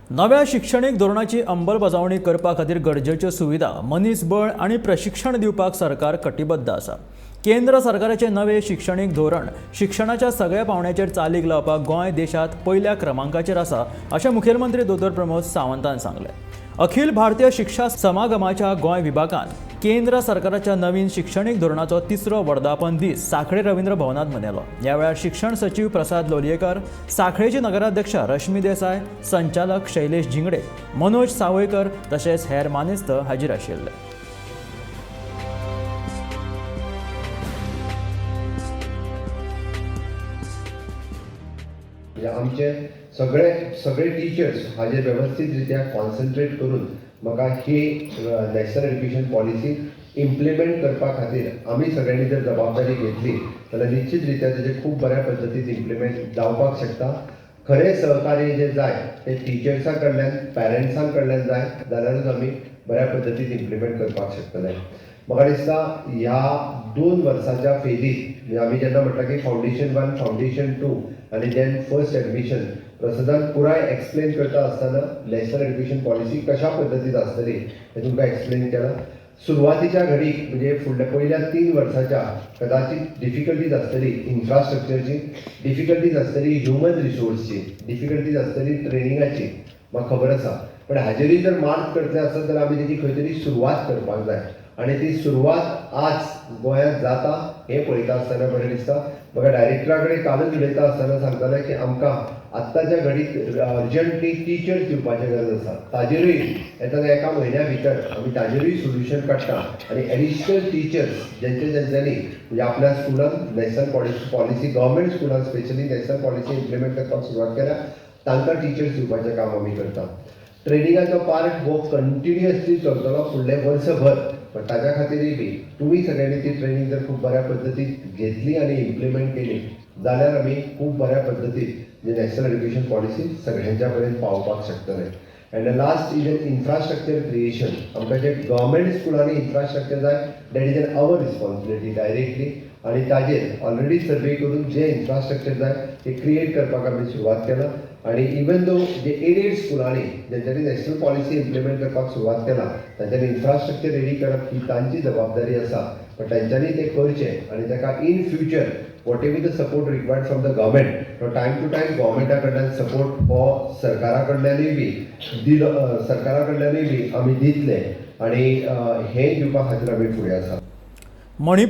नव्या शिक्षणीक धोरणाची अंमलबजावणी करपा खातीर गरजेच्यो सुविधा, मनीसबळ आनी प्रशिक्षण दिवपाक सरकार कटिबद्ध आसा. केंद्र सरकाराचें नवें शिक्षणीक धोरण शिक्षणाच्या सगळ्या पावंड्याचेर चालीक लावपाक गोंय देशांत पयल्या क्रमांकाचेर आसा, अशें मुखेलमंत्री दोतोर प्रमोद सावंतान सांगलें. अखिल भारतीय शिक्षा समागमाच्या गोंय विभागान केंद्र सरकाराच्या नवीन शिक्षणीक धोरणाचो तिसरो वर्धापन दीस सांखळे रवींद्र भवनात मनयलो. ह्या वेळार शिक्षण सचीव प्रसाद लोलयेकर, सांखळेची नगराध्यक्ष रश्मी देसाय, संचालक शैलेश झिंगडे, मनोज सावयकर तशेंच हेर मानेस्त हाजीर आशिल्ले. म्हणजे आमचे सगळे सगळे टिचर्स हाजेर वेवस्थीत रित्या कॉन्सन्ट्रेट करून म्हाका ही नॅशनल एज्युकेशन पॉलिसी इम्प्लिमेंट करपा खातीर आमी सगळ्यांनी जर जबाबदारी घेतली जाल्यार निश्चित रित्या तेजें खूब बऱ्या पद्दतीन इम्प्लिमेंट जावपाक शकता. खरें सहकार्य जें जाय तें टिचर्सां कडल्यान, पॅरंट्सां कडल्यान जाय जाल्यारूच आमी बऱ्या पद्दतीन इम्प्लिमेंट करपाक शकतले. म्हाका दिसता ह्या 2 वर्साच्या फेजीत, म्हणजे आमी जेन्ना म्हटलां की फावंडेशन वन, फावंडेशन टू आनी then first admission, प्रसादान पुराय एक्सप्लेन करता आसतना नॅशनल एज्युकेशन पॉलिसी कशा पद्दतीन आसतली हें तुमकां एक्सप्लेन केलां. सुरवातीच्या घडीक, म्हणजे फुडल्या पयल्या 3 वर्साच्या कदाचित डिफिकल्टीज आसतली, इन्फ्रास्ट्रक्चरची डिफिकल्टीज आसतली, ह्युमन रिसोर्सची डिफिकल्टीज आसतली, ट्रेनिंगाची, म्हाका खबर आसा. पण हाजेरूय जर मार्क करतले आसत जाल्यार आमी तेजी खंय तरी सुरवात करपाक जाय आनी ती सुरवात आज गोंयांत जाता हें पळयता आसतना बरें दिसता. म्हाका डायरेक्टरा कडेन कालूच उलयता आसतना सांगताले की आमकां आत्ताच्या घडीक अर्जंटली टिचर्स दिवपाची गरज आसा. ताजेरूय येतना एका म्हयन्या भितर आमी ताजेरूय सोल्युशन काडटा आनी एडिशनल टिचर्स जेंचे जेंच्यांनी, म्हणजे आपल्या स्कुलान नॅशनल पॉलिसी, गव्हर्मेंट स्कुलान स्पेशली नॅशनल पॉलिसी इम्प्लिमेंट करपाक सुरवात केल्या, तांकां टिचर्स दिवपाचें काम आमी करता. ट्रेनिंगाचो पार्ट हो कंटिन्युअसली चलतलो फुडलें वर्सभर, पण ताच्या खातीरय बी तुमी सगळ्यांनी ती ट्रेनींग जर खूब बऱ्या पद्दतीन घेतली आनी इम्प्लिमेंट केली जाल्यार आमी खूब बऱ्या पद्दतीन जे नॅशनल एज्युकेशन पॉलिसी सगळ्यांच्या पर्यंत पावोवपाक शकतले. And the last is an infrastructure creation. आमकां जे गव्हर्मेंट स्कुलांनी इन्फ्रास्ट्रक्चर जाय, that is an our responsibility directly आनी ताजेर ऑलरेडी सर्वे करून जे इन्फ्रास्ट्रक्चर जाय ते क्रिएट करपाक आमी सुरवात केला. आनी इवन दो जे एडेड स्कुलांनी जेंच्यांनी नॅशनल पॉलिसी इम्प्लिमेंट करपाक सुरवात केला, तांच्यांनी इन्फ्रास्ट्रक्चर रेडी करप ही तांची जबाबदारी आसा, पण तांच्यांनी तें करचें आनी ताका in future whatever the support required from the government, तो टायम टू टायम गव्हर्मेंटा कडल्यान सपोर्ट हो सरकारा कडल्यानूय बी दिलो, सरकारा कडल्यानूय बी आमी दितले आनी हें दिवपा खातीर आमी फुडें आसा. मणिपूर